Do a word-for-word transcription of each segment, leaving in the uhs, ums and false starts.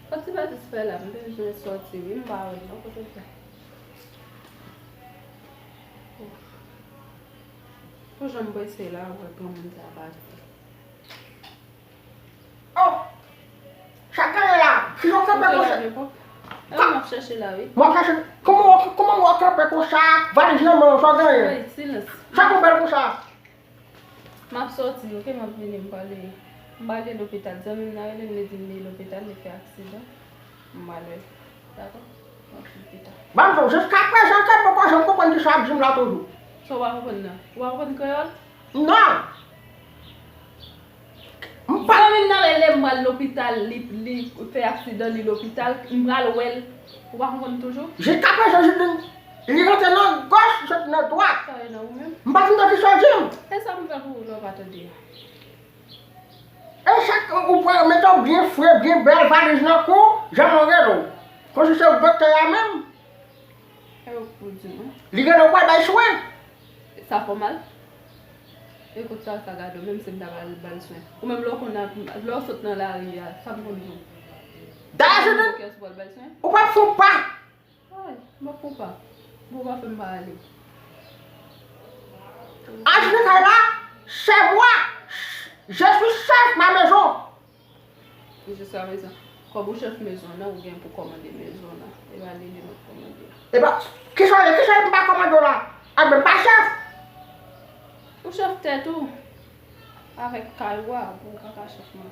Kòm ti Batis fè la, m bezwen sòti wi, m pa wè l non, kote l fè. Pou jan m prese la, wè granmoun sa pati. Oh! Sa k genyen la? Kijan w kanpe konsa? E w m ap chèche la wi. M ap chèche. Kòman w, kòman w kanpe konsa? Valiz nan men w, sa w genyen? Silans. Sa k ou fè konsa? M ap sòti, oke, m ap vini, m prale, m prale lopital. Zanmi m nan rele m, li di m li lopital, li fè aksidan. M prale, dakò? M ap vin pita. Ban m di w, jiskaprezan, ke m poko janm konprann kisa w ap di m la toujou. Sa w pa konprann nan? Ou pa konprann kreyòl? Non! M pa Zanmi m nan rele m, m pral lopital, li, li fè aksidan, li lopital, m pral wè l. Ou pa konprann toujou? Jiskaprezan, Jidlin, li rantre nan gòch, soti nan dwat. Sa ye nan ou menm? M pa tande kisa w di m. E sa m fè pou ou lè w pa tande a? E sa k ou pran, mete w byen fre, byen bèl, valiz nan kou w, janm rele w. Kòmsi se w doktè a menm. E ou k pou di mwen. Li rele w pral bay swen. Sa fè w mal? E kot sa, sa gade w, menm si m ta pral ba l swen. Ou menm lè w konn ap, lè w sot nan lari a, sa m konn di w? Dayè, Jidlin, Kiyès ou pral ba l swen? Ou p ap fè yon pa. Ay, m ap fè yon pa. Bon, w pa fè m pa ale. Antre nan kay la, c'est moi. Je suis chef ma maison. Jiskaprezan, kòm ou chèf mezon nan, ou gen pou kòmande mezon nan. E pa li li mèt kòmande. E pa, kisa w ye? Kisa w ye pou m pa kòmande w la? Enben, m pa chèf. Ou chèf tèt ou. Avèk kay ou a, bon, ou pa ka chèf mwen.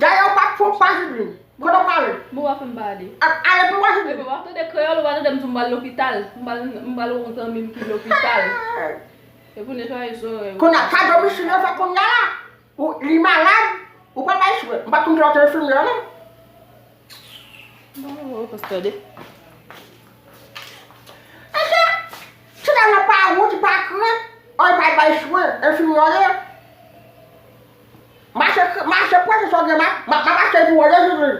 Dayè, ou pa t fon pa Jidlin. Kote w prale? Bon, w ap fè m pa ale. Ap ale pou w, Jidlin? Epi w ap tande kreyòl, ou pa tande m di w m pral lopital. M pral, m pral wè yon zanmi m ki lopital. E pou netwaye zòrèy ou. Kounye a, ka domicile yo fè kounye a la. Ou, li malad, ou pa bay swen. M pa t konn ke w te enfimyè, non. Bon, ou pa tande. Eske, se ta nan pa wont, pa krent, an pa bay swen, enfimyè w ye. Mache, mache, pran se sa w gen, ma, ma, ma mache pou w, Jezi.